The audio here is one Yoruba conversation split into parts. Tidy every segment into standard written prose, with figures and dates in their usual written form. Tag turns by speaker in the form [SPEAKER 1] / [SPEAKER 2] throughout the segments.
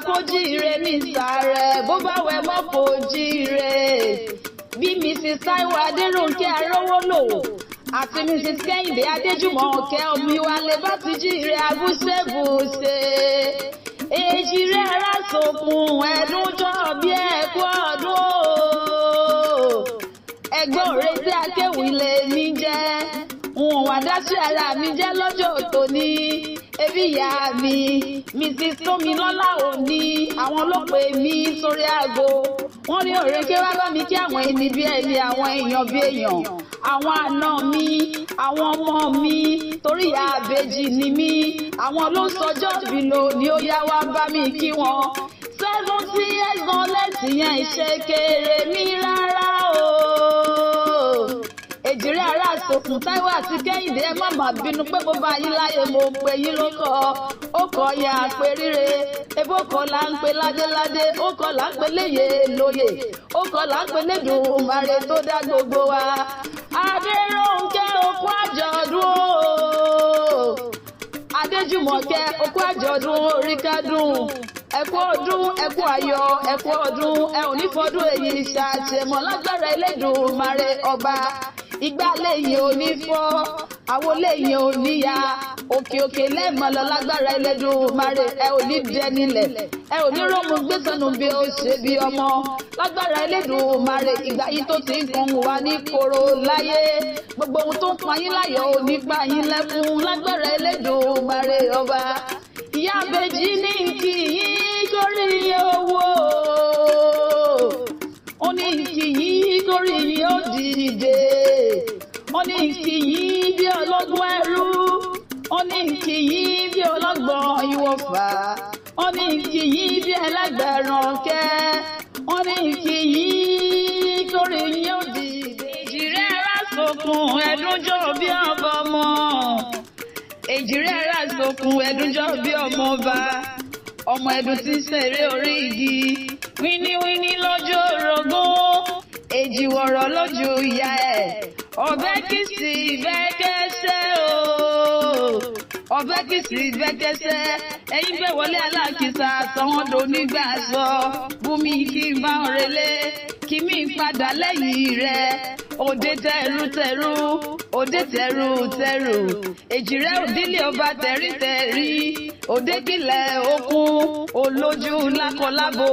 [SPEAKER 1] kó jíire ní sàárẹ̀, bó bá wẹ̀ mọ́ kó jíire. Bí Mrs Taiwo Adéròǹkẹ́ Arówólò àti Mrs Kẹ́hìndé Adéjùmọ̀ ọ̀kẹ́ Omiwalé bá ti jíire abúṣebùṣe. Èjìrẹ́ ara sòkun ẹ̀dúnjọ́ bí ẹ̀kú ọdún o. Ẹ̀gbọ́n òrètí akéwì lèmi jẹ́. N ò wá dá sí ara mi jẹ́ lọ́jọ́ tòní. Ebi ìyá mi, Mrs Tómilọ́lá òní, àwọn ló pè mí sórí aago. Wọ́n ní òrèké wá bá mi kí àwọn ẹni bí ẹni, àwọn èèyàn bí èèyàn, àwọn àna mi, àwọn ọmọ mi, torí ìyá àbèjì ni mí. Àwọn ló ń sọjọ́ bí lónìí, ó yá wá bá mi kí wọn. 70 years gan lẹ́sìn yẹn ṣe kéré mi rárá o. Èjìrẹ́ ará sòkùn, Táíwò àti Kẹ́hìndé, ẹ má má bínú pé mo bá yín láyé, mo pè yín ló kọ́ ó kọ́ ya pé ríre ebó kọ́ là ń pe ládéládé, ó kọ́ là ń pe léyè lóyè, ó kọ́ là ń pe lédùmarè tó dá gbogbo wa. Adéròǹkẹ́, okú àjọ̀dún o. Adéjùmọ̀kẹ́, okú àjọ̀dún, orí kádùn, ẹkú ọdún, ẹkú ayọ̀, ẹkú ọdún. Ẹ ò ní fọdún èyí ṣàṣemọ lágbára Elédùmarè ọba. Ìgbà lẹ́yìn ò ní fọ́, àwo lẹ́yìn ò ní ya, òkè òkè lẹ́ẹ̀mọ́ lọ lágbára Elédùmarè. Ẹ ò ní dẹnilẹ̀, ẹ ò ní rọ́mù gbèsànù bí ó ṣe bí ọmọ lágbára Elédùmarè. Ìgbà yìí tó ti ń kan wà ní koro láyé, gbogbo ohun tó ń pa yín láyọ̀ ò ní pa yín lẹ́kún lágbára Elédùmarè ọba. Ìyá àbèjì ní kí yín kórí owó, ó ní kí yín kórí yín ó dìde, ó ní kí yín bí ọlọ́gbọ́n ẹrú, ó ní kí yín bí ọlọ́gbọ́n ìwọ̀fà, ó ní kí yín bí ẹlẹ́gbẹ̀rún kẹ́, ó ní kí yín kórí yín ó dìde. Èjìrẹ́ ara sokùn ẹ̀dúnjọ́ bí ọba ọmọ. Èjìrẹ́ ara sokùn ẹ̀dúnjọ́ bí ọmọ ọba. Ọmọ ẹ̀dùn tí ń ṣeré orí igi. Wíníwíní lójú orogún. Èjì wọ̀rọ̀ lójú ìyá ẹ̀. Ọ̀bẹ kìsì bẹ́kẹ́sẹ́ o. Ọ̀bẹ kìsì bẹ́kẹ́sẹ́. Ẹ̀yin bẹ́ẹ̀ wọlé alákìsà sọ́wọ́n do nígbà sọ. Bùnmi kí n bá relé. Kí mi padà lẹ́yìn rẹ̀. Òde tẹ̀rù tẹ̀rù, òde tẹ̀rù tẹ̀rù. Èjìrẹ́ òdílé ọba tẹ̀rí tẹ̀rí. Òde kílẹ̀ okun, olójú lákọlábo.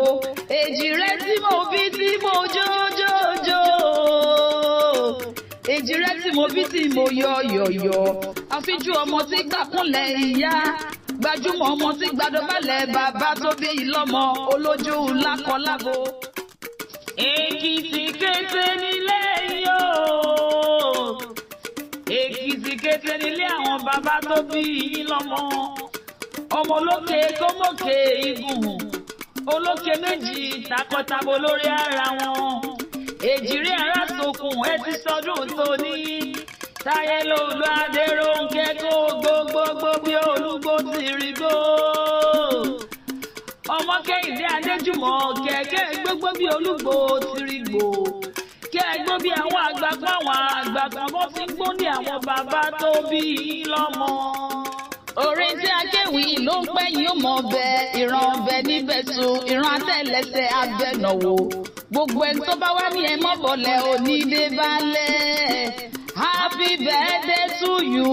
[SPEAKER 1] Èjìrẹ́ tí mo bí tí mo jó jó jó. Èjìrẹ́ tí mo bí tí mo yọ yọ yọ. Àfijú ọmọ tí gbàkúnlẹ̀ ìyá. Gbajúmọ̀ ọmọ tí gbàdọ̀bálẹ̀ bàbá tó bí lọ́mọ, olójú lákọlábo.
[SPEAKER 2] Èkìtì kété nílé yóò. Èkìtì kété nílé àwọn bàbá tó bí yín lọ́mọ. Ọmọ olókè kómòkè igun. Olókè méjì takọtabo lórí ara wọn. Èjìrí ara sokùn, ẹ ti sọdún tóní. Táyé lòlú Adéròǹkẹ́ kó gbogbogbò bí olúgbó ti rí gbó. Ọmọ Kẹ́hìndé Adéjùmọ̀ kẹ̀kẹ́ gbogbo bí olúgbò ti rí gbò. Kẹ́ ẹ gbó bí àwọn àgbà kan, àwọn àgbà kan bó ti ń gbó ní àwọn bàbá tó bí yín lọ́mọ.
[SPEAKER 1] Orin tí akéwì ló ń pẹ́ yín ó mọ̀ bẹ ìran ọbẹ̀ níbẹ̀ sùn, ìran atẹ́lẹsẹ̀ abẹ́nàwó. Gbogbo ẹni tó bá wá ní ẹ mọ́ bọ̀lẹ̀ onídé balẹ̀. Happy birthday to you.